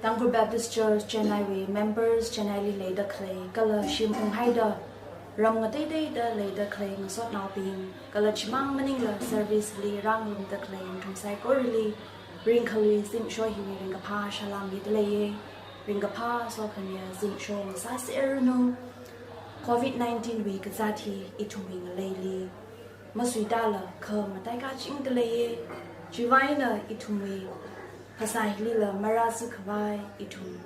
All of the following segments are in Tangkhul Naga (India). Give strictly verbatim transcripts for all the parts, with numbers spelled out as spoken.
Tangkhul Baptist Church Chennai wui members, Chennai li leida khalei, kala shim unghaida ram ngateiteida leida khalei ngasotnaobing, kala chimang maningla service li rāngarumda khalei nathum saikorali ringkhalui zimiksho hiwui ringkaphā salam mida leiye. Ringkaphā sokhamiya zimiksho ngasāserranu. Covid nineteen wui kazāt hi ithumwui ngaleili masuitāla kha mataikachingda leiye. Chiwui vang eina ithumwui phasā hilila marāzakhavai ithum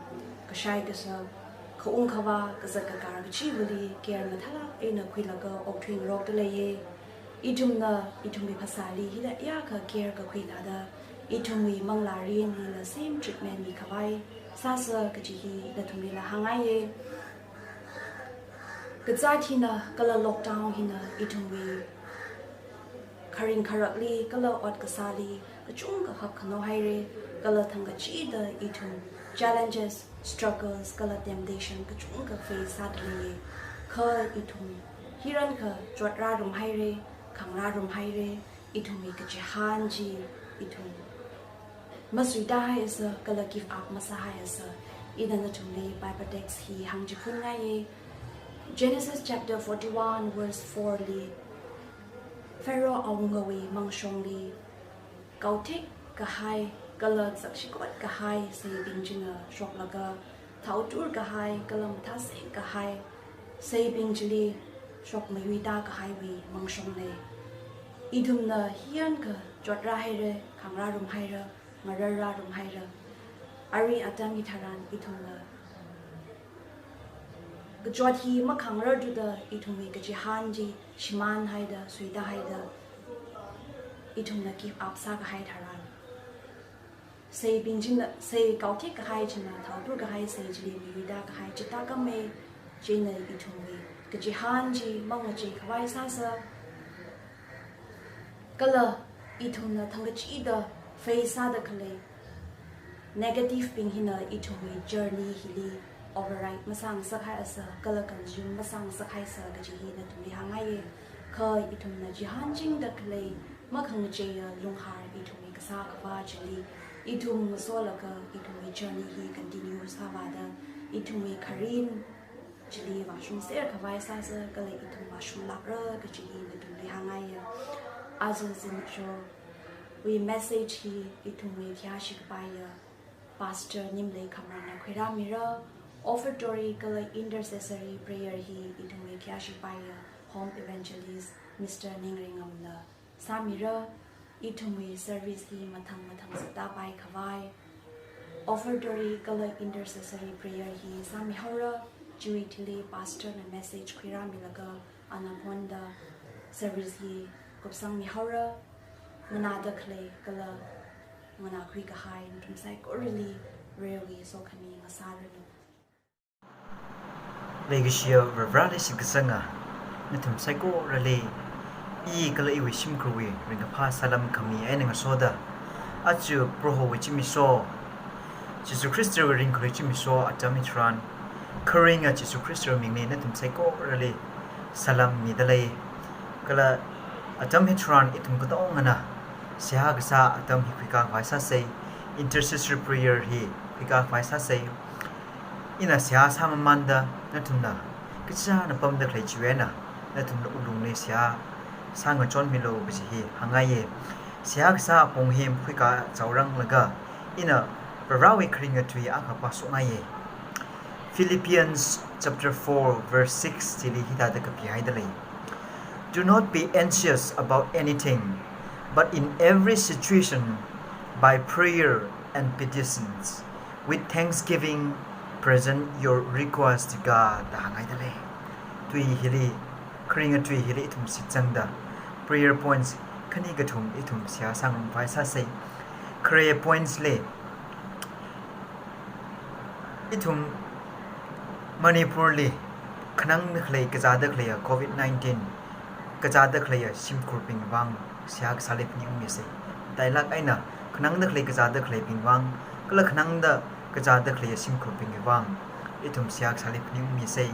kashai kashā, khaung khavā, kazat kakar kachivali care mathālāk eina khuilaga okthuingarokda leiye. Ithumna ithumwui phasāli hithāda yākha care kakhui thāda ithumwui manglārinlila same treatment mikhavai sāsa kaji hi nathumlila hāngngaiye. Kazāt hina kala lockdown hina ithumwui kharing kharakli kala ot kasāli kachungkha hapkhano haire, kala thangkachida ithum challenges, struggles, kala temptation kachungkha face sāda leiye. Kha ithum hirankha chotrārum haire, khangarārum haire, ithumwui kachihān chi ithum masuitāhaisa, kala give up masāhaisa. Ina nathumli Bible text hi hāngchiphunngai. Genesis chapter forty-one verse four li, Pharaoh awungawui mangshongli kaothik kahai kala zakshikot kahai seibing china shoklaga, thaotur kahai kala mathāsek kahai seibing chili shokmayuitā kahaiwui mangshong lei. Ithumna hiyākha chotrā haira, khangarārum haira, ngararrārum haira. Arui atam hitharan ithumna kachot hi makhangararthuda ithumwui kachihān chi shimānhaida, suitāhaida, ithumna give up sākahai tharan, seibing china, sei kaothik kahai china thaotur kahai sei chili mayuitā kahai chithākhamei. China ithumwui kachihān chi mangacheikhavai sāsa. Kala ithumna thangkachida face sāda khalei negative bing hina ithumwui journey hili override masāngasakhaisa, kala consume masāngasakhaisa kaji hi nathumli hāngngaiye. Kha ithumna chihānchingda khalei makhangacheiya lunghār ithumwui kasā khavā chili ithum ngasolaga ithumwui journey hi continue sāvāda ithumwui kharing chili vāshungser khavai sāsa, kala ithum vāshunglākra kaji hi nathumli hāngngaiya. Aja zimikshowui message hi ithumwui khayāshi kapaiya Pastor Nimlei Khamranna khuirāmira. Offertory kala intercessory prayer hi ithumwui khayāshi kapaiya Home Evangelist Mister Ningringamna sāmira. Ithumwui service hi mathang mathang sātāpai khavai offertory kala intercessory prayer hi sāmihaora. Chiwui thili pastor na message khuirāmilaga ana phone da service hi kupsangmihaora. Nganāda khalei kala nganākhui kahai nathum saikorali Varewui sokhami ngasāranu. Leikashiya Varivarali shitkasanga, nathum saikorali i kala iwui shimkhurwui ringkaphā salam khami eina ngasoda, aja Prohowui zimiksho, Jesu Khristawui ringkhalui zimiksho atam hitharan, kharinga Jesu Khristawui mingli nathum saikorali salam mida lei. Kala atam hitharan ithum katongana seihā kasā atam hi khuikā khavai sāsei, intercessory prayer hi khuikā khavai sāsei. Ina seihā sāmamānda nathumna kachāna pamda khalei chiwui eina nathumna wuklungli seihā sāngachonmilu kaji hi hāngngaiye. Seihā kasā apong hi makhuikā chaoranglaga ina Varivarawui kharinga tui akha pāshokngaiye. Philippians chapter four verse six chili hithāda kapihaida lei. Do not be anxious about anything, but in every situation, by prayer and petitions, with thanksgiving, present your request to God, da hānghaida lei. Tui hili, kharinga tui hili ithum shitsangda prayer points khani kathum ithum seihā sāngarumkhavai sāsei. Khare points li, ithum Manipurli khanangda khalei kazāda khaleiya covid nineteen kazāda khaleiya shimkhurbing vang seihā kasāli phaningungmisei. Tailāk eina khanangda khalei kazāda khaleibing vang, kala khanangda kazāda khaleiya shimkhurbing vang ithum seihā kasāli phaningungmisei.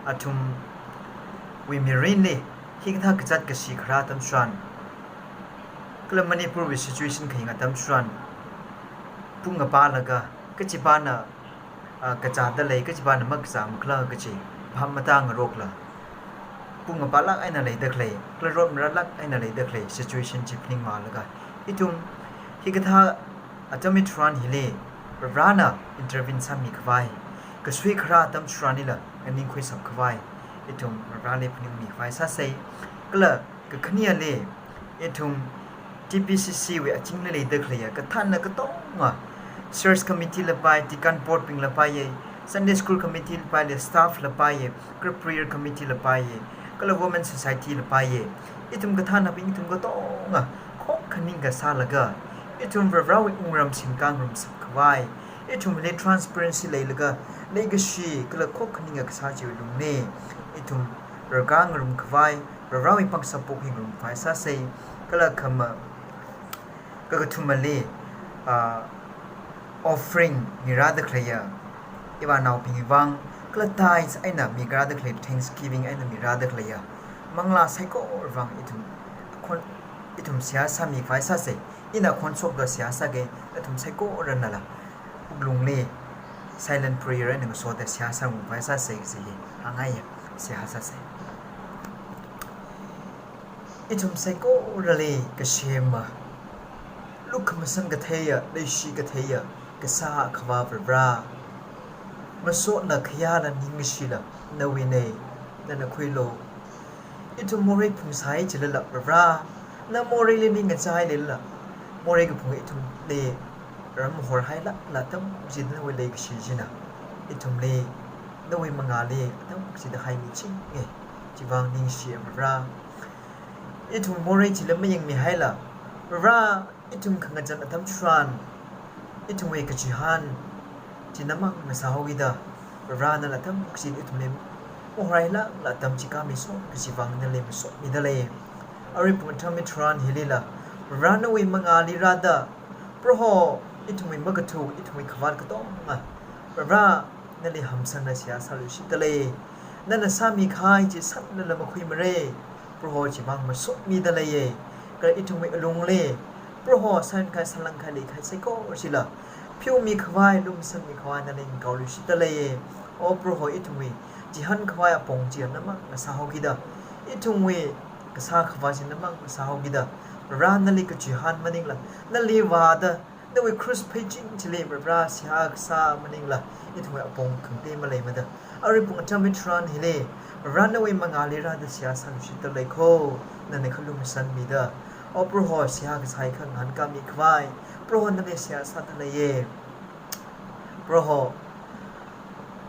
Athumwui mirinli hikathā kazāt kashi kharā atam tharan, kala Manipurwui situation kharing atam tharan, pung ngapālaga Kachipāna, ah, kazāda lei, kachipāna makazā makhala kachi, phap matāngarokla, pung apālāk eina leida khalei, kala rot marālāk eina leida khalei situation chi phaningmālaga, ithum hikathā atam hitharan hili Varivarana intervene sāmikhavai, kasui kharā atam tharanlila nganingkhuisap khavai, ithum Varivarali phaningmikhavai sāsei. Kala kakhaneli, ithum T B C C wui azingli leida khaleiya kathānna katonga, church committee la paiya, deacon board bing la paiya, Sunday school committee la paiya, staff la paiya, kala prayer committee la paiya, kala women society la paiya. Ithum kathānnabing ithum katonga khokha ningkasālaga, ithum Varivarawui wungram singkā ngarumsap khavai, ithumli transparency leilaga leikashi kala khokha ningkasā chiwui lungli, ithum rākā ngarum khavai, Varivarawui pangshap pokhui ngarum khavai sāsei. Kala khama, kakathumali, ah, offering mirāda khaleiya ivānaobingwui vang, kala tithes eina mirāda khalei, thanksgiving eina mirāda khaleiya manglā saikorawui vang ithum khon, ithum seihā sāmikhavai sāsei. Ina khon shokda seihā sāki, nathum saikoranala wuklungli silent prayer eina ngasoda seihā sāngarumkhavai sāsei kaji hi hāngngaiya, seihā sāsei. Ithum saikorali kasema, lukhamashan katheiya, leishi katheiya, kasā Akhava Varivara, masotna khayāla ningkashila nawuinei, nana khuilu. Ithum morei phungsai chilala Varivara, na moreili ning ngachailala, morei kaphung ithumli ramhorhailala atam chida nawui leikashi china ithumli, nawui mangāli atam chida haimichinge. Chivang ningshi Varivara, ithum morei chila mayangmihaila, Varivara, ithum khangazan atam tharan ithumwui kachihān chi namang ngasāhaokida, Varivara nala atam kachi ithumli mahorhailala atam chi kami so kachivang nali masotmida lei. Arui pung atam hitharan hilila, Varivara nawui mangāli rāda, Proho, ithumwui makathuk, ithumwui khavāt katonga, Varivara nali hamsangda seihā sāluishitda lei. Nana sāmikahai chi sālala makhuimara. Proho chivang masotmida leiya. Kala ithumwui alungli, Proho sāyonkhai, sālāngkhai, leikahai saikora chila pheomikhavai, lumashanmikhavai nali ngakaoluishitda leiya. O Proho, ithumwui chihānkhavai apong chi namang ngasāhaokida, ithumwui kasā Akhava chi namang ngasāhaokida, Varivara nali kachihān maningla, nali vāda, nawui cross pheiching chili Varivara seihā kasā maningla, ithumwui apong khangatei maleimada, arui pung atam hitharan hili, Varivara nawui mangāli rāda seihā sāluishitda lei kho, nana khalumashanmida. O Proho, seihā kasā hi khangahānkāmikhavai, Proho nali seihā sāda leiya. Proho,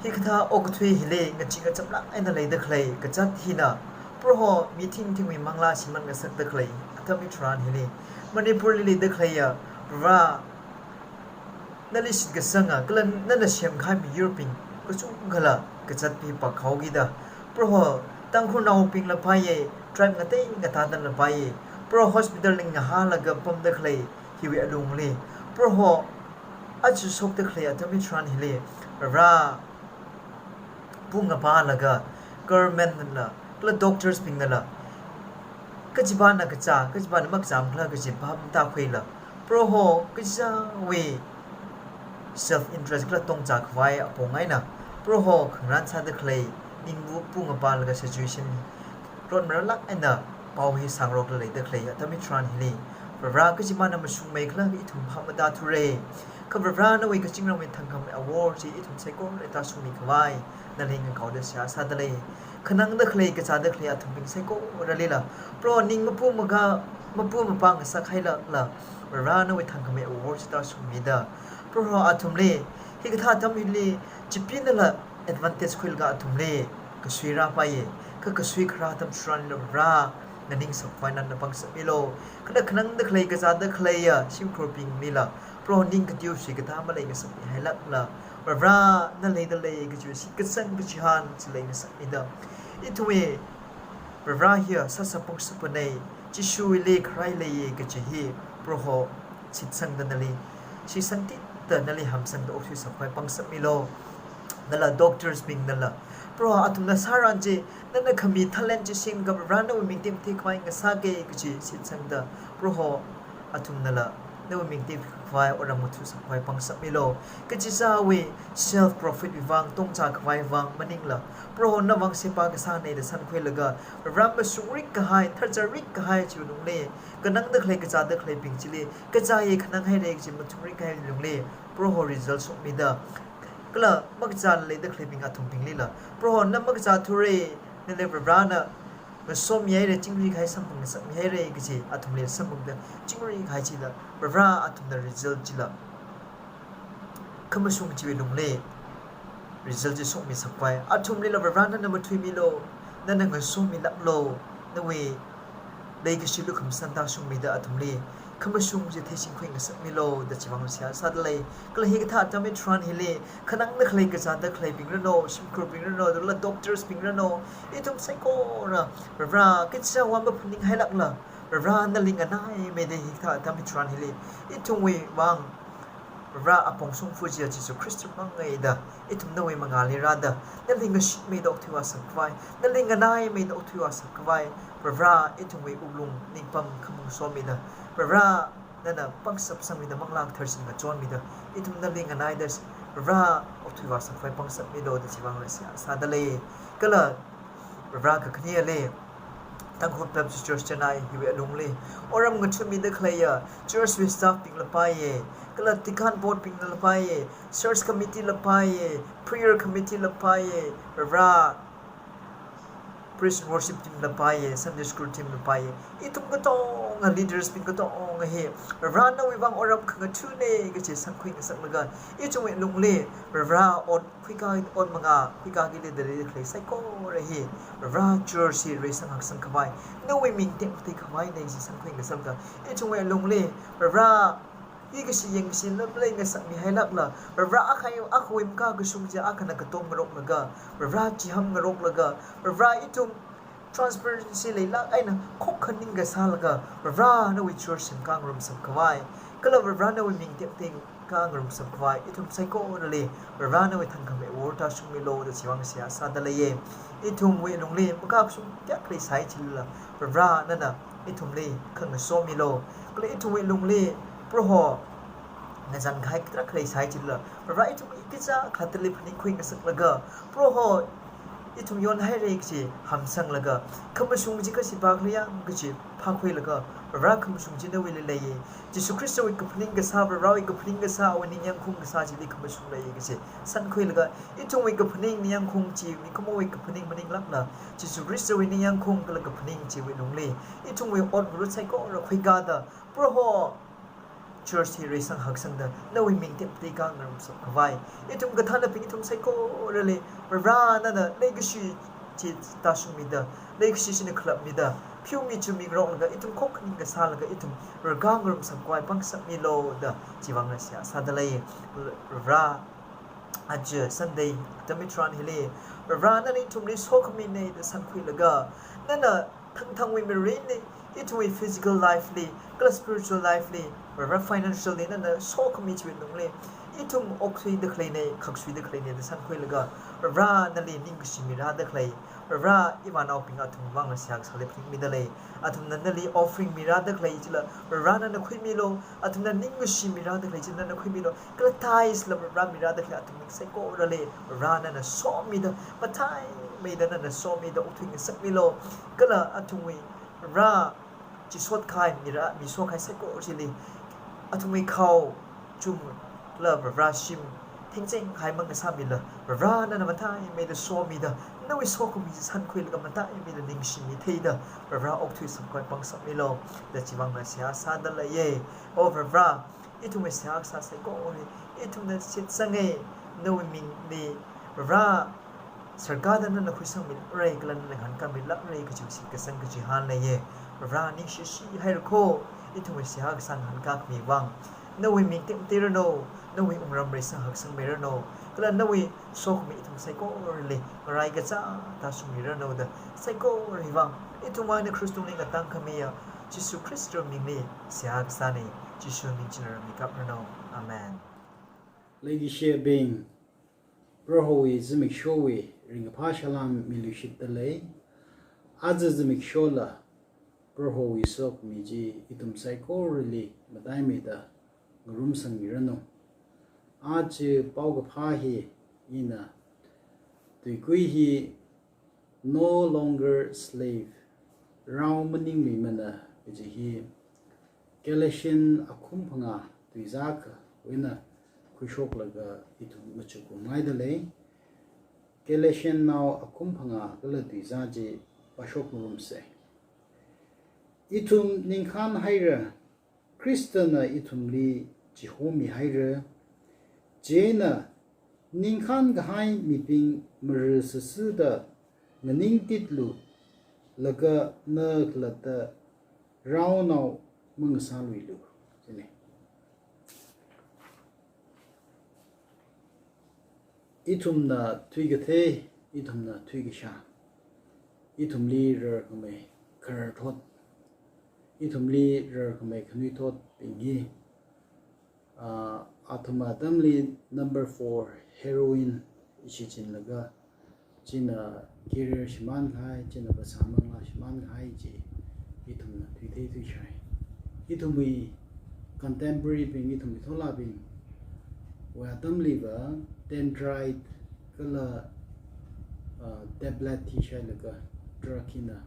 hikathā okathui hili ngachee ngachamlāk eina leida khalei kazat hina, Proho, mi thingthingwui manglā shimān ngasakda khalei atam hitharan hili, Manipurli leida khaleiya Varivara, nali shitkasanga kala nana semkahai miyurbing kachungkhala kazat pipakhaokida, Proho, Tangkhulnaobingla paiya, tribe ngatei ngatānala paiya, Proho, hospitalli ngahānlaga pamda khalei hiwui alungli, Proho, aja shokda khalei atam hitharan hili, Varivara, pung apālaga, governmentnala, kala doctorsbingnala, kachipāna kazā, kachipāna makazā makhala kachi phap matākhuila, Proho, kachichāwui self interest kala tongzākhavai apong eina, Proho, khangarān sāda khalei, ningbu pung apālaga situation rot marālāk eina pao hi sāngarokla leida khalei atam hitharan hili, Varivara, kachimāna mashungmeikhala ithum phap matāthura. Kha Varivara nawui kazingramwui thangkhamei awor chi ithum saikorali tāshungmikhavai nali ngakaoda seihā sāda lei. Khanangda khalei, kazāda khalei athumbing saikoralila, Proho, ning mapu maka, mapu mapā ngasakhailala, Varivara nawui thangkhamei awor chi tāshungmida, Proho, athumli hikathā atam hili chipeenala advantage khuilaga athumli kasui rāpaiya. Kha kasui kharā atam tharanla Varivara, nganingshapkhavai nana pangshap milu. Kala khanangda khalei, kazāda khaleiya shimkhurbinglila, Proho, ning kateoshi katā maleingasakmihailakla, Varivara na leida lei kajiwui shitkasang kachihān chi leingasakmida, ithumwui Varivara hiya sāshap pangshappanei, Jishuwuili kharai leiya kaji hi, Proho, shitsangda nali, shitsangtitda nali hamsangda okthuishapkhavai pangshap milu. Nala doctorsbingnala, Proho, athumna sāran chi, nana khami talent chi singlaga Varivara nawui ming teomeikhavai ngasāki kaji shitsangda, Proho, athumnala nawui ming teo khavai, otram ngathasang khavai pangshap milu. Kachichāwui self profit wui vang, tongchā khavai vang maningla, Proho nawui vang seba kasāna da sankhuilaga, Vare mashungrik kahai, tharchārik kahai chiwui lungli, kanangda khalei, kazāda khaleibing chili, kazāya khanang haira kaji mashungrik kahai lungli, Proho result shokmida, kala makazā leida khaleibing athumbinglila, Proho na makazāthura, nali Varena ngasomi haira, chingri kahai samphang ngasakmi haira kaji athumli samphangda, chingri kahai chila Vare athumna result chila khamashung chiwui lungli result chi shokmi sākhavai. Athumlila Vare nana mathuimilu, nana ngasomilaklu, nawui leikashi lukhamashan tāshungmida athumli khamashung chi theishingkhui ngasakmilu da chivang seihā sādalei. Kala hikathā atam hitharan hili, khanangda khalei, kazāda khaleibing ranu, shimkhurbing ranu, dula doctors bing ranu, ithum saikora, Vare, kachichāwui vang maphaning hailakla, Vare nali nganaimeida hikathā atam hitharan hili, ithumwui vang, Vare apong shongfa chiya Jesu Khrista mangna da, ithum nawui mangāli rāda, nali ngashitmeida okthuivā sākhavai, nali nganaimeida okthuivā sākhavai, Vare ithumwui wuklung ningpam khamong somida, Vare nana pangshap sangmida, Manglā Kathara china ngachonmida, ithum nali nganaida, Vare okthuivā sākhavai pangshap milu da chivang seihā sādalei. Kala Vare kakhaneli, Tangkhul Baptist Church Chennai hiwui alungli, otram ngathāmida khaleiya church wui staff bingla paiya, kala deacon board bingla paiya, church committee la paiya, prayer committee la paiya, Vare praise and worship team la paiya, Sunday school team la paiya. Ithum katonga, leaders bing katonga hi, Vare nawui vang otram khangathāna kaji sankhui ngasaklaga, ithumwui lungli, Vare ot khuikā, ot mangā khuikāki leida leida khalei saikora hi, Vare church hi reisang haksang khavai, nawui ming tekmatei khavaina kaji sankhui ngasaklaga, ithumwui lungli, Vare hikashi yangkashi lam lei ngasakmi hailakla, Vare akhai, akhawui makakashung chi akhana katom ngaroklaga, Vare chiham ngaroklaga, Vare ithum transparency leilāk eina khokha ning kasālaga, Vare nawui church semkā ngarumsang khavai, kala Vare nawui ming tekmatei kā ngarumsang khavai, ithum saikorali, Vare nawui thangkhamei awor tāshungmilu da chivang seihā sādaleiya. Ithumwui lungli makakashung kayākha leisai chilala, Vare nana ithumli khangasomilu. Kala ithumwui lungli, Proho, ngazan kahai tarākha leisai chilala, Vare ithum kachichā khalattali phaningkhui ngasaklaga, Proho ithum yon haira kaji hamsanglaga, khamashung chi kashi bak liyang kaji phākhuilaga, Vare khamashung chi nawuili leiya. Jesu Khristawui kaphaning kasā, Varewui kaphaning kasā, awui ningyāngkhaung kasā chili khamashung leiya kaji sankhuilaga, ithumwui kaphaning ningyāngkhaung chi mikumowui kaphaning maninglakla, Jesu Khristawui ningyāngkhaung kala kaphaning chiwui lungli, ithumwui ot ngarut saikora khuikāda, Proho church hi reisang haksangda, nawui ming tekmatei kā ngarumsang khavai, ithum kathānabing ithum saikorali, Vare nana leikashi chi tāshungmida, leikashi china khalapmida, pheomi chumi ngaroklaga, ithum khokha ning kasālaga, ithum rarkā ngarumsang khavai pangshap milu da chivang seihā sādalei. Vare, aja Sunday atam hitharan hili, Vare nana ithumli sokhamina da sankhuilaga, nana thangthangwui mirinli, ithumwui physical life li, kala spiritual life li, Vare financially nana sokhami chiwui lungli, ithum okthuida khaleina, khaksuida khaleina da sankhuilaga, Vare nali ningkashi mirāda khalei, Vare ivānaobing athum vangla seihā kasāli phaningmidalei. Athumna nali offering mirāda khalei chila, Vare nana khuimilu, athumna ningkashi mirāda khalei chila nana khuimilu, kala tithes la Vare mirāda khalei athum mi saikorali, Vare nana somida, matheimeida nana somida okthui ngasakmilu. Kala athumwui Vare chisot kahai, mirā, miso kahai saikora chili, athumwui khao, chum, kala Vare shim thengcheng kahai mang kasāmila, Vare nana matheimeida somida, nawui sokhami chi sankhuilaga matheimeida ningshimi theida, Vare okthuisang khavai pangshap milu da chivangla seihā sādaleiya. O Vare, ithumwui seihā kasā saikora hi ithumna shitsanga, nawui mingli, Vare, sarkada nana khuisangmilākra kala nana ngahānkāmilākra kaji shitkasang kachihān leiya. Vare ningshishi haira kho, ithumwui seihā kasā ngahānkākhami vang. Nawui ming tekmatei ranu, nawui wungram reisang haksangmi ranu, kala nawui sokhami ithum saikorali ngarai kachā tāshungmi ranu da, saikora hi vang ithumwui eina krush tungli ngatangkhamiya Jesu Khristawui mingli seihā kasāna. Jishu ming china rāmi kapranu. Amen. Leikashiyabing, Prohowui zimikshowui ringkaphā salām miluishitdalei. Aja zimikshola Prohowui sokhami chi ithum saikorali matheimeida ngarumsangmiranu. Aja paokaphā hi ina tuikui hi No Longer Slave, Rao Maningluimana kaji hi Galatian akhum phangā tuizā akhawui eina khuishoklaga ithum machukrumngaidalei. Galatiannao akhum phangā kala tuizā chi pāshokngarumsa. Ithum ningkhān haira, Khristana ithumli chihomi haira. Chieina ningkhān kahai mibing marāsāsāda nganingtitlu, laga na khalatta raonao mangasāluilu. Chieina ithumna thuikathei, ithumna thuikashā, ithumli rarkhamei khararthot, ithumli rarkhamei khanuithotbing hi, ah, athum atamli number four, heroin shichinlaga, china career shimānkahai, china phasā manglā shimānkahai chi ithumna thuithei thuishai. Ithumwui contemporary bing, ithumwui tholabing wui atamliva dendrite kala, ah, tablet thishailaga drug hina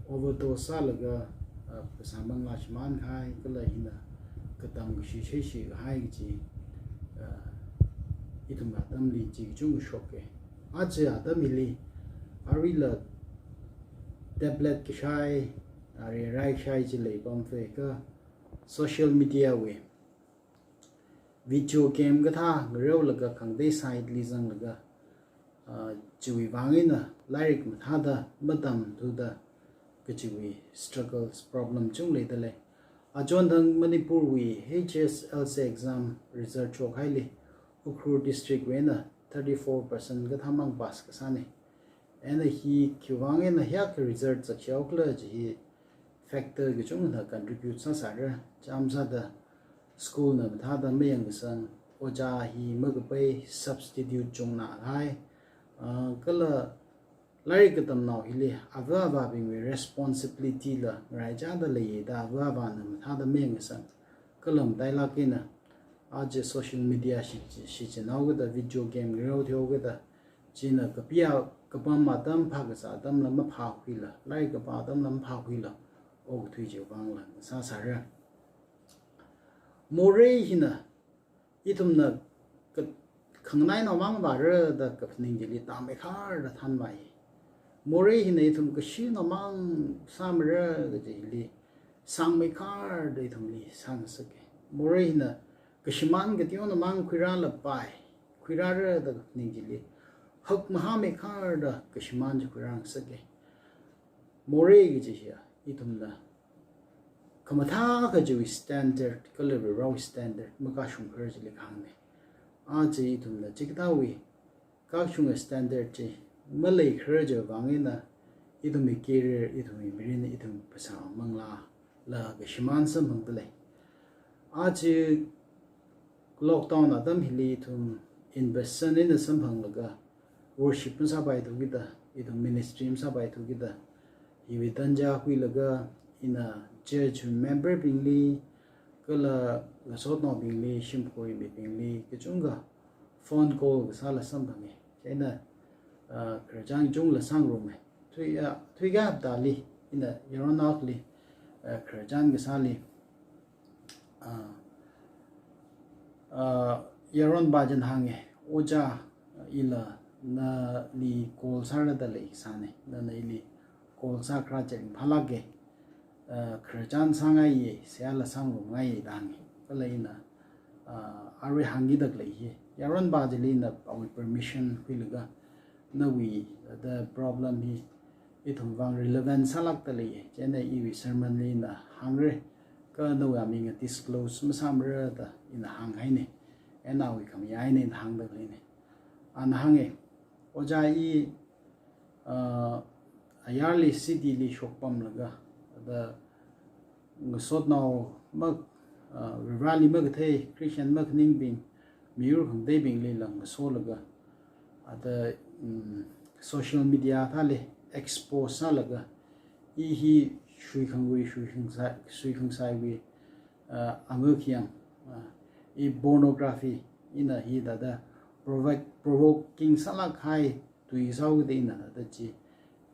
overdose sālaga, ah, phasā manglā shimānkahai kala hina katam kashi shaishi kahai kaji, ah, ithum atamli chi kachungkha shoka. Aja atam hili aruila tablet kashai, ari rai kashai chi leipamphei kha social media wui video game kathā ngareolaga khangatei site li zanglaga, ah, chiwui vang eina lairik mathāda matamthuda kachiwui struggles, problem chung leidalei. Achonthang Manipur wui H S L C exam result shokhaili Ukhrul district wui eina thirty-four percent kathāmang pass kasāna. Eina hi khiwui vang eina hiyākha result zakshao khala kaji hi factor kachungkhana contribute sāsāra. Chānjam sāda school na mathāda mayangkasang, ojā hi makapai, substitute chungnākahai, ah, kala lairik katamnao hili ava avābingwui responsibility la ngaraichāda leida ava avāna mathāda mayangkasang, kala matailāk eina aja social media shi, shichinhaokida, video game ngareo thihaokida, china kapiya kapam atam, phākazā atamla maphākhuila, lairik kapā atamla maphākhuila, okathui chiwui vangla sāsāra. Morei hina ithumna ka, khanganainaomang vāra da kaphaning chili tāmeikharda thanvai. Morei hina ithum kashinaomang sāmara kaji hili sāngmeikharda ithumli sāngasaka. Morei hina kashimān kateonaomang khuirālapai, khuirāra da kaphaning chili hakmahāmeikharda kashimān chi khuirāngasaka. Morei kaji hiya ithumna khamathā kajiwui standard, kala Varewui standard makashungkharar chili kahāngna. Aja ithumna chikathāwui kashunga standard chi maleikharar chiwui vang eina ithumwui career, ithumwui mirin, ithum phasā manglāla kashimān samphangdalei. Aja lockdown atam hili ithum in person eina samphanglaga worship masāpaithukida, ithum ministry masāpaithukida, hiwui tanja khuilaga ina church member bingli, kala ngasotnaobingli, shimkhur mibingli kachungkha phone call kasāla samphanga. Chieina, ah, khararchan kachungla sāngaruma. Thui, ah, thuikahai haptali ina yaron akhali, ah, khararchan kasāli, ah, ah, yaronpa china hānga, "Ojā, ila nali call sāra da leisāna, nana ili call sākharā chi ringphālāka, ah, khararchan sāngaiya, seihāla sāngarumngaiya," da hānga. Kala ina, ah, arui hāngkida khalei hi, yaronpa chili ina awui permission khuilaga, nawui, ah, the problem hi ithum vang relevant sālākdalei, chieina iwui sermon li ina hāngra, kha nawui aming disclose masāmara da ina hānghaina. Eina awui khamayā eina ina hāngda khaleina. Ana hānga, "Ojā, i, ah, ayarli city li shokpamlaga, da ngasotnao ma, ah, Vareli makathei, Christian makaningbing, miyur khangateibinglila ngasolaga, ada, mm, social media thāli expose sālaga, i hi shuikhangarui, shuikhangsai, shuikhangsaiwui, ah, anga khayang, Ah, i pornography, ina hi thāda provoke, provoking sālāk kahai tui sāhaoda ina thāda chi,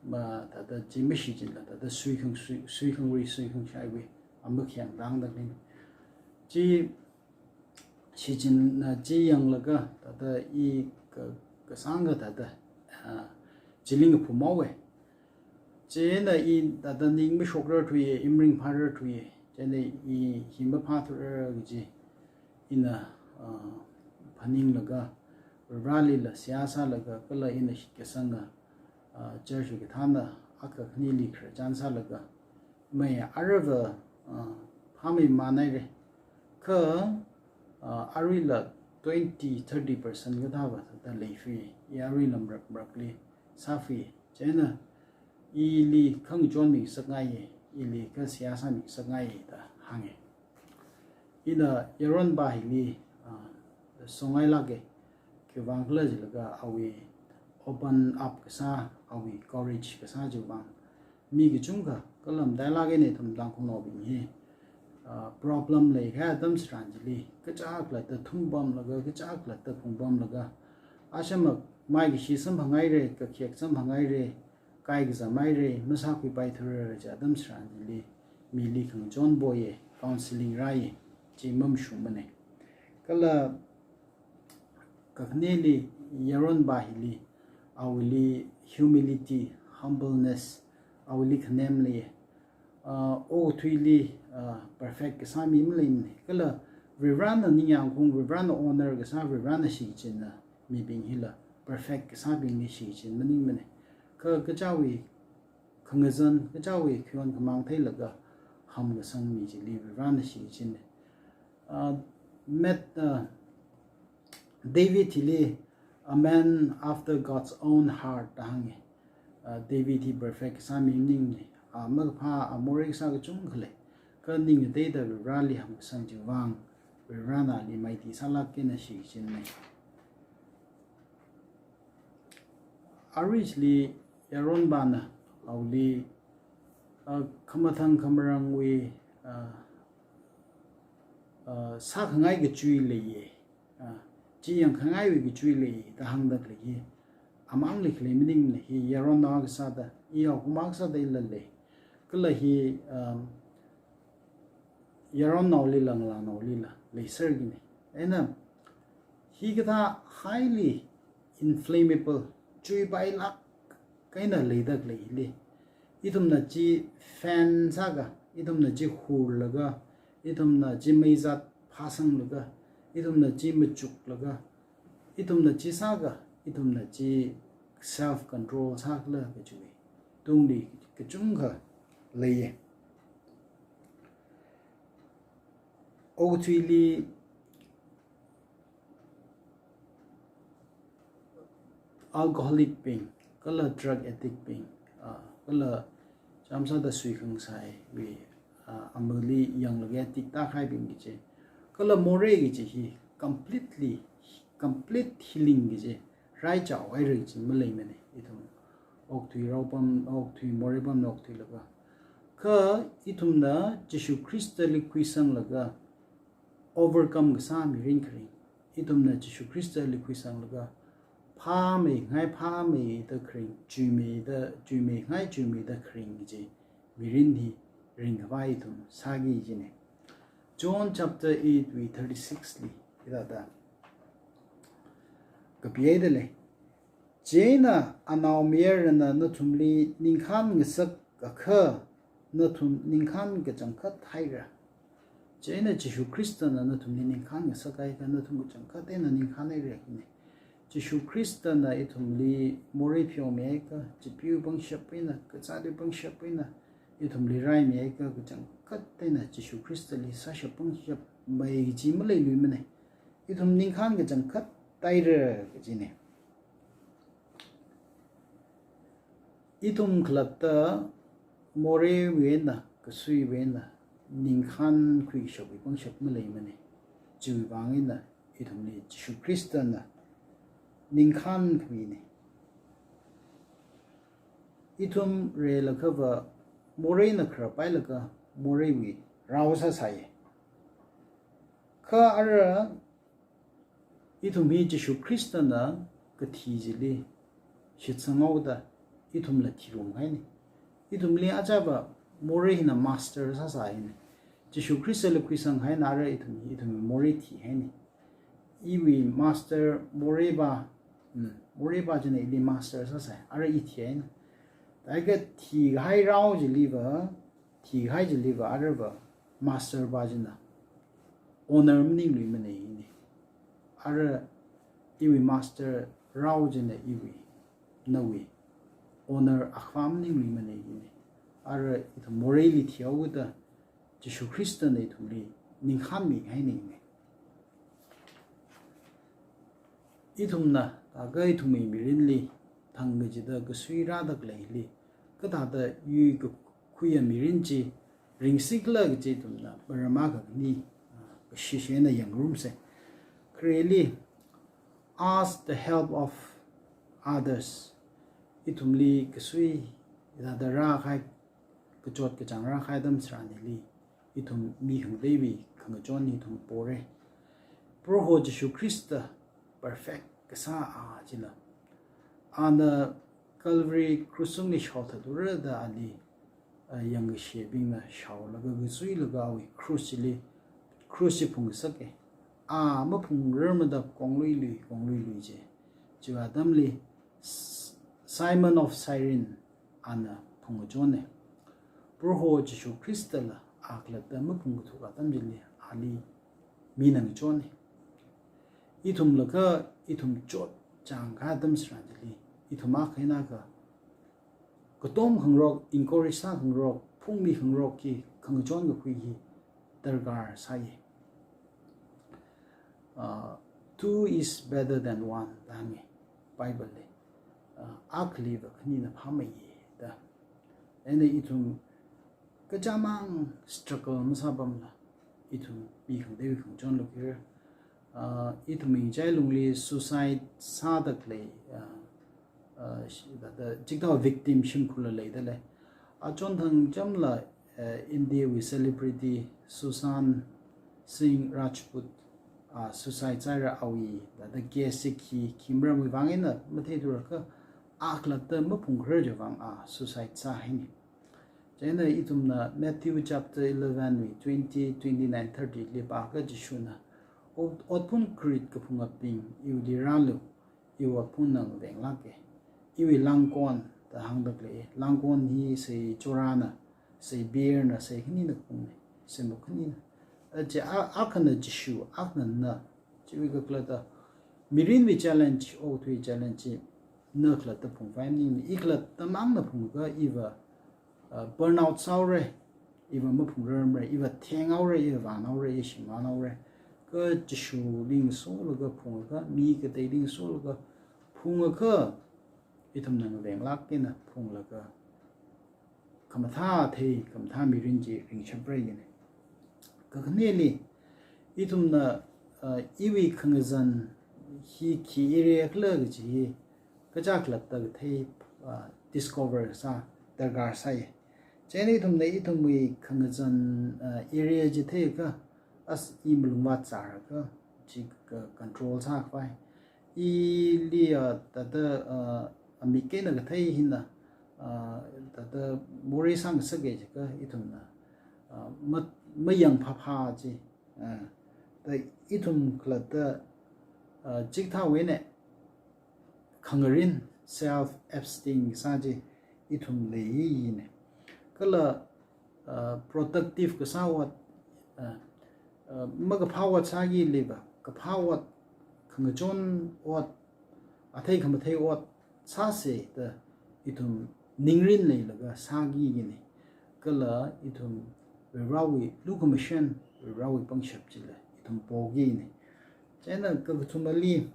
ma thāda chi mashichinla thāda suikhang, sui, suikhangri, suikhangshaiwui, ama khayang tangda lin. Chi shichinna chi yanglaga, thāda i ka, kasāngkha thāda, ah, chili ngaphumhaowa. Chieina i thāda ning mashokrar thuiya, i maringphārar thuiya. Chieina i hi maphāthurar kaji ina, ah, phaninglaga, Vareli la seihā sālaga, kala ina shitkasanga, ah, church wui kathāna, akha khanili khararchan sālaga, mai aruiva, ah, phāmeimānhaira. Kha, ah, aruila twenty, thirty percent kathāva thāda leifui, i aruila marak marakli sāfui. Chieina ili khangachon mingasakngaiya, ili kha seihā sāmingasakngaiya da hānga. Ina yaronpa hili, ah, songailāka, khiwuivang khala jilaga awui open up kasā, awui courage kasā chiwuivang. Mi kachungkha, kala matailāk eina ithum Tangkhulnaobing hi, ah, problem leikahai atam tharan chili, kachichā khalatta thumpamlaga, kachichā khalatta phungpamlaga, ashamak maikashi samphanghaira, kakhayak samphanghaira, kaikazam haira, masākhuipaithura kaja atam tharan chili, mili khangachon poya, counseling rāya, chi mamashungmana. Kala kakhaneli yaronpa hili, awuili humility, humbleness, awuili khanem leiya. Ah, okathuili, ah, perfect kasā mi maleimana. Kala Varena ningyāngkhaung, Varena honor kasā, Varena shichinna mibing hila perfect kasābingli shichin maningmana. Kha kachichāwui khangazan, kachichāwui khayon khamāng theilaga hamkasang mi chili Varena shichinna. Ah, met, ah, David hili a man after God's own heart da hānga. Ah, David hi perfect kasā mi maningmana. Ah, makaphā, ah, morei kasā kachungkha lei. Kha ning ngateida Vareli hamkasang chiwuivang, Varena ali maiti sālāk eina shichinna. Arui chili yaronpana awuili, ah, khamathang khamarangwui, ah, ah, sākhangai kachui leiya, ah, chi yangkhangaiwui kachui leiya da hāngda khalei hi, amangli khalei maningmana, hi yaronnao akha sāda, i yaokahoma akha sāda ila lei. Kala hi, um, yaronnaolila, ngalānaolila leiserkina. Eina hikathā highly inflammable, chuipailāk eina leida khalei hili, ithumna chi fan sāakha, ithumna chi hurlaga, ithumna chi meizat phāsanglaga, ithumna chi machuklaga, ithumna chi sāakha, ithumna chi self control sākhala kajiwui tungli kachungkha leiya. Okathuili alcoholic bing, kala drug addict bing, ah, kala chānjam sāda suikhangasaiwui, ah, amalili yanglaga addict tākahaibing kaji, kala morei kaji hi completely, complete healing kaji raichaohaira kaji maleimana. Ithum okathui raopam, okathui morei pamli okthuilaga, kha ithumna Jishu Khristali khuisanglaga overcome kasā mirin kharing, ithumna Jishu Khristali khuisanglaga phāmeingai phāmeida kharing, chuimeida, chuimeingai chuimeida kharing kaji mirin hi ringkaphā ithum sāki kajina. John chapter eight wui thirty-six li hithāda kapihaida lei. Chieina anaomayarana nathumli ningkhān ngasakakha nathum ningkhān kachangkhat haira. Chieina Jishu Khristana nathumli ningkhān ngasakhaiakha nathum kachangkhat eina ningkhān haira hina. Jishu Khristana ithumli morei pheomihaiakha, chipee pangshap eina, kazātwui pangshap eina ithumli raimihaiakha, kachangkhat eina Jishu Khristali sāshap pangshap mai kaji maleiluimana. Ithum ningkhān kachangkhat haira kajina. Ithum khalatta moreiwui eina, kasuiwui eina ningkhān khuishapwui pangshap maleimana. Chiwuivang eina ithumli Jishu Khristana ningkhān khamina. Ithum reilakhava moreina kharapailaga moreiwui rao sāsai. Kha ara ithum hi Jishu Khristana kathi chili shitsanghaoda ithumla thirum haina. Ithumli achāva morei hina master sāsā haina. Jishu Khristala khuisang haina ara ithum, ithum morei thihaina. Iwui master morei pa, mm, morei pa china ili master sāsai, ara i thihaina. Taika thikahai rao chiliva, thikahai chiliva, arava master pa china owner maningluimana haina. Ara iwui master rao china iwui, nawui owner akhava maningluimana haina. Ara ithum moreili thihaoda Jishu Khristana ithumli ningkhānmi haina. Ithumna, taga ithumwui mirinli, thang kachida kasui rāda khaleili, kathāda yuikakhuiya mirin chi ringsikhala kaji ithumna, marama kakhane, ah, kashishi eina yangrumsa. Khareli, ask the help of others. Ithumli kasui, hithāda rākahai, kachot kachāng rākahai atam tharanli, ithum mi khangateiwui khangachon ithum pora. Proho Jishu Khrista perfect kasā a chila, ana Calvary cross tungli shaothathaora da ali, ah, yangkashebingna shaolaga kasuilaga awui cross chili, cross chi phungngasaka. A maphungrarmada kongluilui, kongluilui chi. Chiwui atamli S-, Simon of Cyrene ana phungkachona. Proho Jishu Khristala a khalatta maphungkathuk atam chili ali mina ngachona. Ithumla kha ithum chotchāng kahai atam tharan chili, ithum akha eina akha katom khangarok, encourage sā khangarok, phungmi khangarok hi khangachon kakhui hi darkar sāya. Uh, two is better than one da hānga Bible li. Uh, akhaliva khanina phāmeiya da. Eina ithum kachāmang struggle masāpamla, ithum mi khangateiwui khangachon lukir. Uh, ithumwui ngachailungli suicide sāda khalei, uh, uh, shi-, da, da, chikathā victim shimkhurla leida lei. Achon thangchamla, uh, India wui celebrity Sushant Singh Rajput, uh, suicide sāhaira awui, da, da, case chi khi, khi maramwui vang eina matheithura kha, a khalatta maphungkharar chiwui vang a suicide sāhaina. Chieina ithumna Matthew chapter eleven wui twenty, twenty-nine, thirty li pākha Jishuna, "Ot-, otphun krit kaphungabing, iwuili rālu, iwui otphun na ngavenglāka. Iwui langkon," da hāngda khalei, langkon hi sei chorana, sei bearna, sei khanina kaphungna, seimuk khanina. Aja a, akhana Jishu, akhana na, chiwui kakhalatva, mirinwui challenge, okathuiwui challenge chi, na khalatta phungpai maningmana, i khalatta mangna phungakha iva, uh, burn out sāhaora, iva maphungrarmara, iva thenghaora, iva vānhaora, iva shimvānhaora. Kha Jishuli ngasolaga phungakha, mi kateili ngasolaga phungakha, ithumna ngavenglāk eina phunglaga khamathā athei, khamathā mirin chi ringshapra kajina. Kakhaneli, ithumna, uh, iwui khangazan hi khi area khala kaji hi, kaja khalatta kathei, uh, discover sā darkar sāya. Chieina ithumna ithumwui khangazan, uh, area chi theiakha, as i malungvāt sārakha, chi ka control sākhavai. Ili, ah, thāda, ah, amik eina kathei hina, ah, thāda morei sāngasaka jiakha ithumna, ah, ma-, mayang phāphā chi, ah, da ithum khalatta, ah, chikathāwui eina khangarin self esteem sā chi ithum leiyina. Kala, uh, productive kasā ot, uh, uh, makaphā ot sāki leiva, kaphā ot, khangachon ot, athei khamathei ot sāsa da ithum ningrin leilaga sāki kajina. Kala ithum Varivarāwui lukhamashan, Varivarāwui pangshap chila ithum poki kajina. Chieina kakathumali,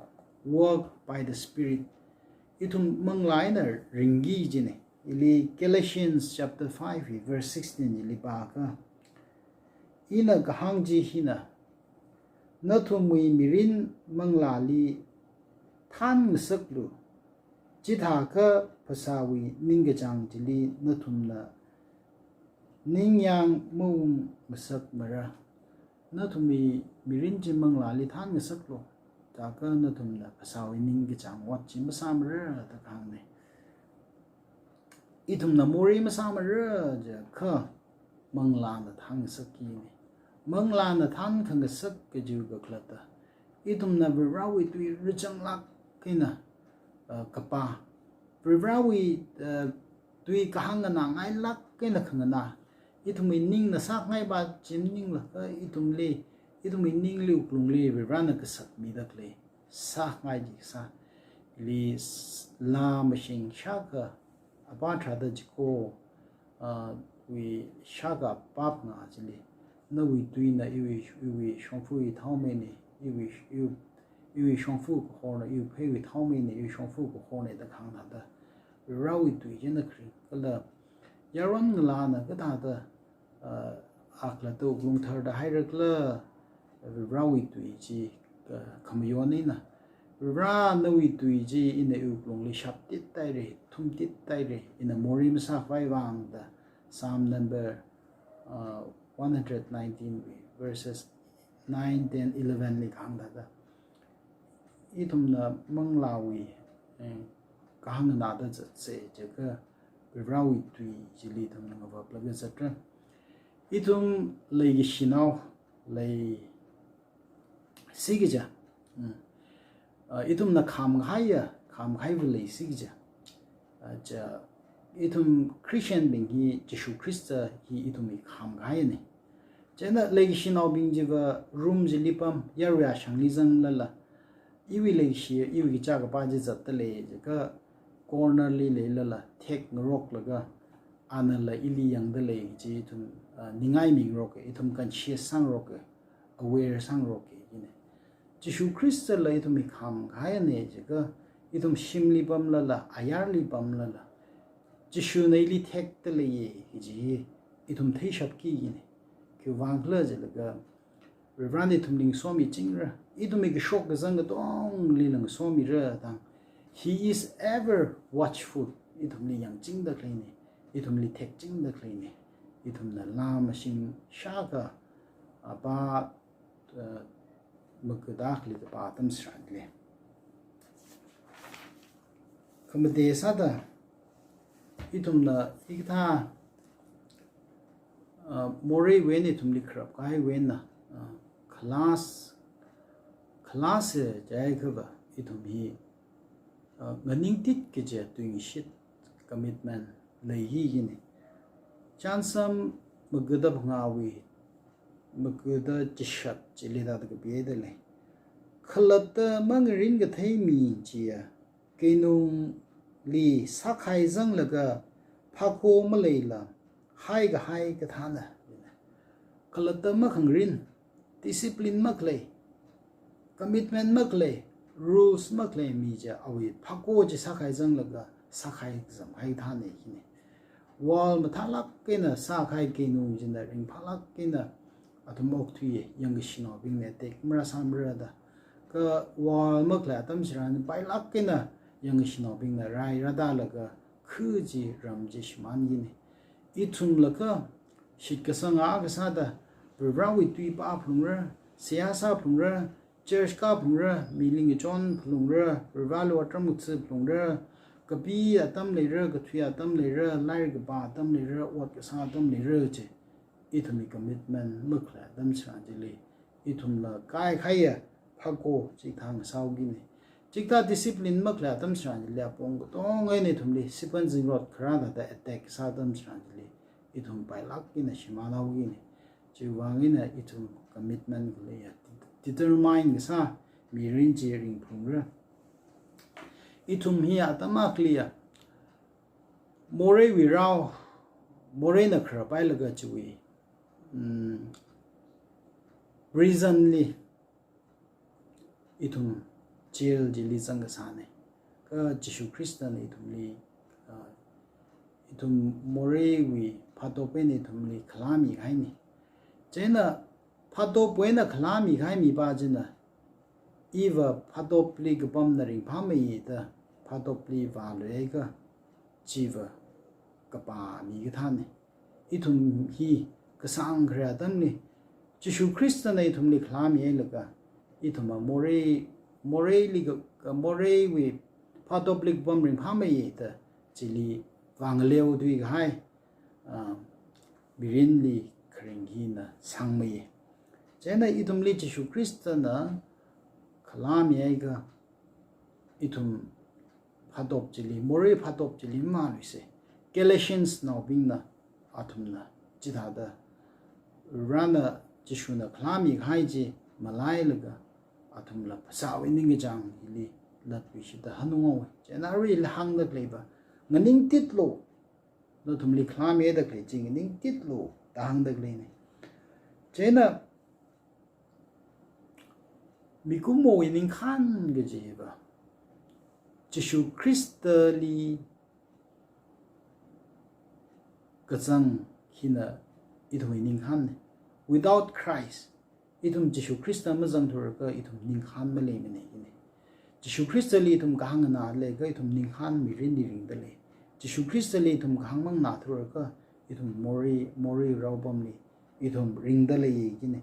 walk by the Spirit. Ithum manglā eina ringki kajina. Ili Galatians chapter five verse sixteen chili pākha, ina kahāng chi hina, nathumwui mirin manglāli thānngasaklu, chithākha phasāwui ningkachāng chili nathumna ningyāng maungngasakmara. Nathumwui mirin chi manglāli thānngasaklu, jiakha nathumna phasāwui ningkachāng ot chi masāmara da kahāngna. Ithumna morei masāmara jiakha manglāna thānngasakki kajina. Manglāna thānkhangasak kajiva kakhalatta, ithumna Varivarāwui tui rāzanglāk eina, uh, kapā, Varivarāwui, uh, tui kahāng nganāngailāk eina khanganā, ithumwui ningna sākhangai pa chi maningla, uh, ithumli, ithumwui ningli wuklungli Varivarāna kasakmida khalei sākhangai chi kasā, ili s-, laa mashing shākha apā tharāda chiko, uh, wui shākha apā phangā chili, nawui tuina iwui, iwui shongfa thao maina, iwui, iwui, iwui shongfa kahorna, iwui pheiwui thao maina, iwui shongfa kahorna da kahāng thāda, Varivarāwui tui china kharing kala yaron ngalāna kathāda, uh, akhalatta wuklung tharda hairakhala, Varivarāwui tui chi, uh, khamayon eina, Varivarā nawui tui chi ina iwui wuklungli shaptit haira, thumtit haira, ina morei masākhavai vang da, Psalm number, uh, one hundred nineteen verses nine, ten, eleven li kahāng thāda, ithumna manglāwui, eh, kahāng nganāda zatsa jiakha Varivarāwui tui chili ithumna ngavaplaga zatra. Ithum leikashinao leisi kaja, mm, uh, ithumna khamkahaiya, khamkahaiva leisi kaja, uh, cha, ithum Christian bing hi, Jishu Khrista hi ithumwui khamkahaina. Chieina leikashinaobing chiva room chili pam, yaruiya shangli zanglala, iwui leikashi, iwui kachā kapā chi zatda lei jiakha corner li leilala, thekngaroklaga, anala ili yangda lei chi ithum, uh, ningai mingaroka, ithum conscious sāngaroka, aware sāngaroka kajina. Jishu Khristala ithumwui khamkahaina jiakha, ithum shimli pamlala, ayarli pamlala, Jishuna ili thekda leiya kaji hi ithum theishapki kajina. Khiwuivang khala jilaga, Varivarāna ithumli ngasomichingra, ithumwui kashok kazang katonglila ngasomira tang. He is ever watchful. Ithumli yangchingda khaleina, ithumli thekchingda khaleina. Ithumna laa mashing shākha apā, uh, magada khalei kapā atam tharanli, khamate sāda, ithumna hikathā, uh, moreiwui eina ithumli kharapkahaiwui eina, uh, khalas, khalas jiakhava ithum hi, uh, nganingtit kaja tuingashit, commitment leiki kajina. Chānsam magada phangāwui magada chishat chili hithāda kapihaida lei. Khalatta mangarin kathei mi chiya keinungli sākhai zanglaga phākho maleila haikahai kathāna. Khalatta makhangarin, discipline makhalei, commitment makhalei, rules makhalei mi chiya awui phākho chi sākhai zanglaga sākhai kazamhai kathāna kajina. World mathālāk eina sākahai keinung china ringphālāk eina athum okthuiya, yangkashinaobingna attack marāsāmara da. Kha world makhalei atam tharan pailāk eina yangkashinaobingna rai rādalaga khu chi, ram chi shimānkina. Ithumla kha shitkasanga kasāda Varivarāwui tui pāphalungra, seihā sāphalungra, church kāphalungra, mili ngachonphalungra, Varivarāli otram ngathaphalungra, kapi atam leira, kathui atam leira, lairik kapā atam leira, ot kasā atam leira chi, ithumwui commitment makhalei atam tharan chili, ithumla kaikhaiya phākho chikathā ngasāhaokina. Chikathā discipline makhalei atam tharan chili apong katonga eina ithumli siphan zingrot kharā thāda attack sā atam tharan chili, ithum pailāk eina shimānhaokina. Chiwuivang eina ithum commitment khaleiya, determine kasā mirin chi ringphalungra. Ithum hi atam akhaliya moreiwui rao, moreina kharapailaga chiwui, mm, prison li ithum jail chili zangkasāna. Kha Jishu Khristana ithumli, ah, ithum moreiwui phatop eina ithumli khalāmi kahaina. Chieina phatopwui eina khalāmi kahai mipā china, iva phatopli kapamna ringphāmeiya da phatopli vāluihaiakha, chiva kapā mi kathāna. Ithum hi kasāng kharā atamli, Jishu Khristana ithumli khalāmihailaga, ithumva morei, moreili ka, ka moreiwui phatopli kapam ringphāmeiya da chili vāngaleo tui kahai, ah, mirinli kharing hina sangmeiya. Chieina ithumli Jishu Khristana khalāmihaiakha, ithum phatop chili, morei phatop chili mavāluisa. Galatians naobingna athumna chithāda, Varena Jishuna khalāmi kahai chi malailaga athumla phasāwui ningkachāng hili latluishita hanunghaowa. Chieina aruila hāngda khaleiva, nganingtitlu, nathumli khalāmihaida khalei chi nganingtitlu da hāngda khaleina. Chieina mikumowui ningkhān kajiva Jishu Khristali kazang hina ithumwui ningkhānna. Without Christ, ithum Jishu Khrista mazangthura kha ithum ningkhān maleimana hina. Jishu Khristali ithum kahāng nganālaga ithum ningkhān mirinli ringda lei. Jishu Khristali ithum kahāng manganāthura kha ithum morei, morei raopamli ithum ringda lei hina.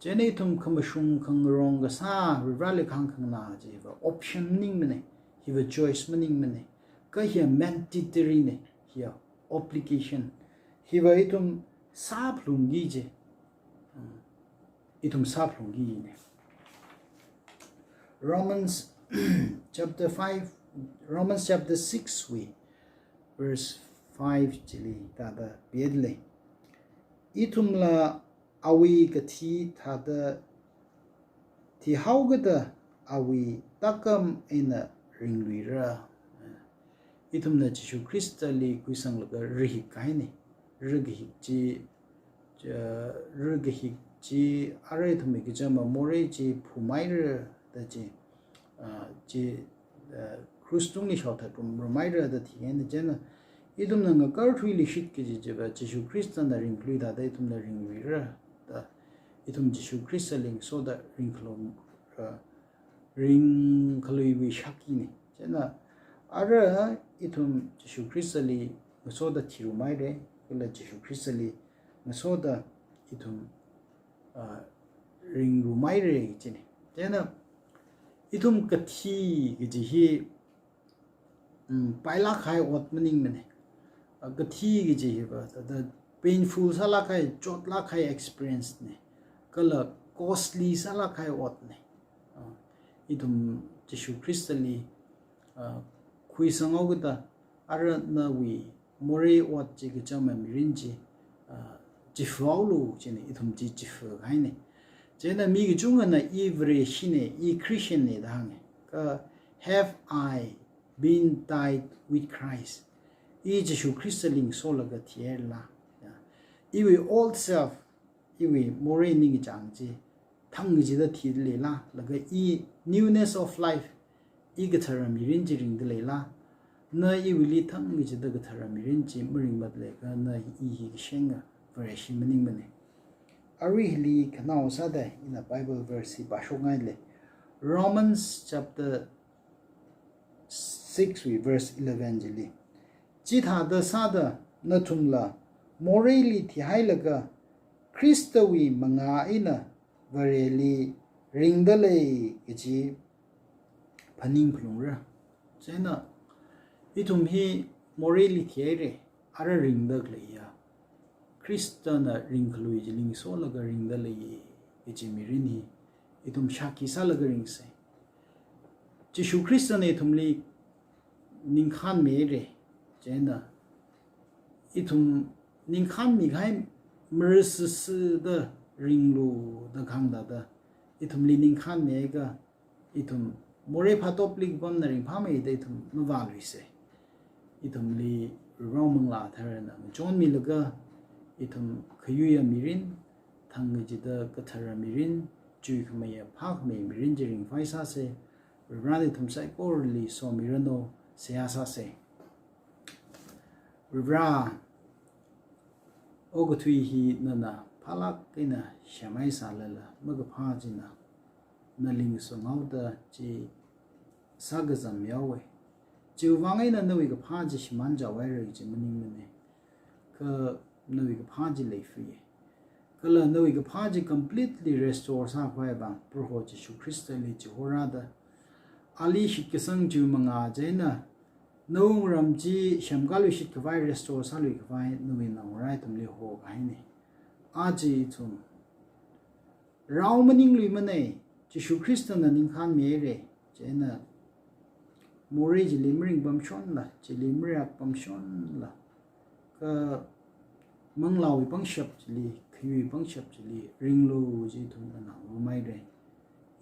Chieina ithum khamashung khangarong kasā, Varivarali kahāng khanganā chiva option maningmana, hiva choice maningmana, kha hiya mandatory na, hiya obligation, hiva ithum sāphalungki chi, ithum sāphalungki hina. Romans chapter five, Romans chapter six wui verse five chili thāda pida lei. Ithumla awui kathi thāda thihaokida awui tākam eina ringluira. Ithumna Jishu Khristali khuisanglaga rahik kahaina. Rahik chi, chi, rahik chi, arui ithumwui kachama morei chi phumaira da chi, ah, chi, ah, krus tungli shaothat rum, rumhaira da thikahaina. Chieina ithumna ngakarthuili shit kaji chiva Jishu Khristana ringkhalui thāda ithumna ringluira da, ithum Jishu Khristali ngasoda ringkhalui, ah, ringkhaluiwui shakina. Chieina arui ithum Jishu Khristali ngasoda thirumhaira, kala Jishu Khristali ngasoda ithum, ah, ringrumhaira china. Chieina ithum kathi kaji hi, mm, pailāk kahai ot maningmana. Ah, kathi kaji hiva thāda painful sālāk kahai, chotlāk kahai experience na, kala costly sālāk kahai otna. Ah, ithum Jishu Khristali, ah, khuisanghaokida, arui nawui morei ot chi kachama mirin chi, ah, chifhaolu china, ithum chi chifha kahaina. Chieina mi kachungana i Vareshina, i Christian na da hānga. Kha, "Have I been died with Christ?" I Jishu Khristali ngasolaga thihairala? Ya. Iwui old self, iwui morei ningkachāng chi thang kachida thida leila, laga i newness of life, i kathara mirin chi ringda leila? Na iwuili thang kachida kathara mirin chi maringmatlaga na i hi kashenga Vareshi maningmana. Arui hili khanaowa sāda ina Bible verse hi pāshokngailei. Romans chapter six wui verse eleven chili, "Chithāda sāda nathumla moreili thihailaga Khristawui mangā eina Vareli ringda lei kaji phaning phalungra." Chieina ithum hi moreili thihaira, arui ringda khaleiya Khristana ringkhalui chili ngasolaga ringda lei kaji mirin hi ithum shākhi sālaga ringsa. Jishu Khristana ithumli ningkhānmihaira. Chieina ithum ningkhānmi kahai, marasisi da ringlu da kahāng thāda, ithumli ningkhānmihaiakha, ithum morei phatopli kapamna ringphāmeida ithum mavāluisa. Ithumli Varewui Manglā Katharana ngachonmilaga, ithum khayuiya mirin, thang kachida kathara mirin, chuikhameiya phākhamei mirin chi ringphai sāsa. Varena ithum saikorali somiranu, seihā sāsa. Vare, okathui hi nana phālāk eina semhai sālala, makaphā china nali ngasunghaoda chi sākazam yaowa. Chiwui vang eina nawui kaphā chi shimānchaohaira chi maningmana. Kha nawui kaphā chi leifaya. Kala nawui kaphā chi completely restore sākhavai vang Proho Jishu Khristali chihorāda, ali shitkasang chiwui mangā chieina nawui ngarām chi semkāluishit khavai, restore sāluikhavai nawui naongarā ithumli hokahaina. Aja ithum rao maningluimana, Jishu Khristana ningkhān mihaira. Chieina morei chili maringpamshonla, chili mareakpamshonla, kha manglāwui pangshap chili, khayuiwui pangshap chili ringlu, chi ithumna nganāngarumhaira.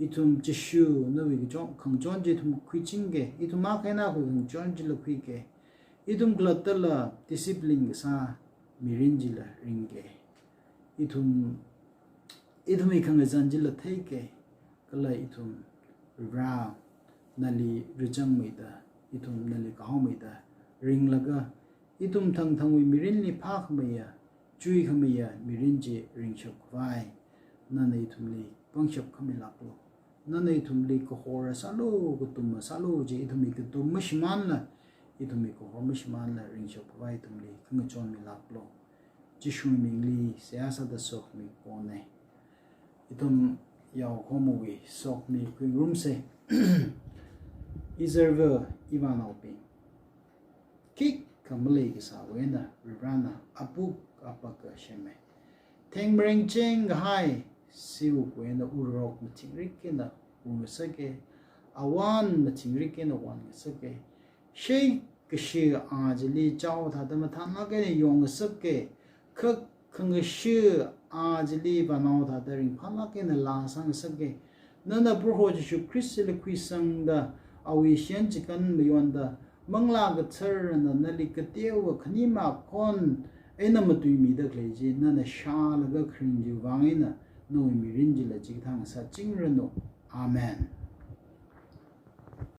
Ithum Jishu nawui kachon, khangachon chi ithum khuichingki, ithum akha eina akha khangachon chila khuiki. Ithum khalattala discipline kasā mirin chila ringki. Ithum, ithumwui khangazan chila theiki, kala ithum Varivara nali rāzangmeida, ithum nali kahaomeida ringlaga, ithum thangthangwui mirinli phākhameiya, chuikhameiya mirin chi ringshapkhavai nana ithumli pangshap khamilāklu. Nana ithumli kahor sālu, katum sālu, chi ithumwui katum mashimānla, ithumwui kahor mashimānla ringshapkhavai ithumli khangachon milāklu. Jishuwui mingli seihā sāda sokhami pongna. Ithum yaokhomawui sokhami khuingarumsa. Izarva ivānaobing, khikha maleikasāwui eina Varivarana apuk apaka semmi. Theng maringcheng kahai, siwukwui eina urarok mathingrik eina ungngasaka, awon mathingrik eina wonngasaka. Shei kashi a chili chao thāda mathānlāk eina yongngasaka, kha khangashi a chili vānao thāda ringphālāk eina laa sāngasaka. Nana Proho Jishu Khristali khuisangda, awui shiyan chikān mayonda, Manglā Katharana nali kateowa khanima khon eina matuimida khalei chi nana shālaga kharing chiwui vang eina nawui mirin chila chikathā ngasāchingranu. Amen.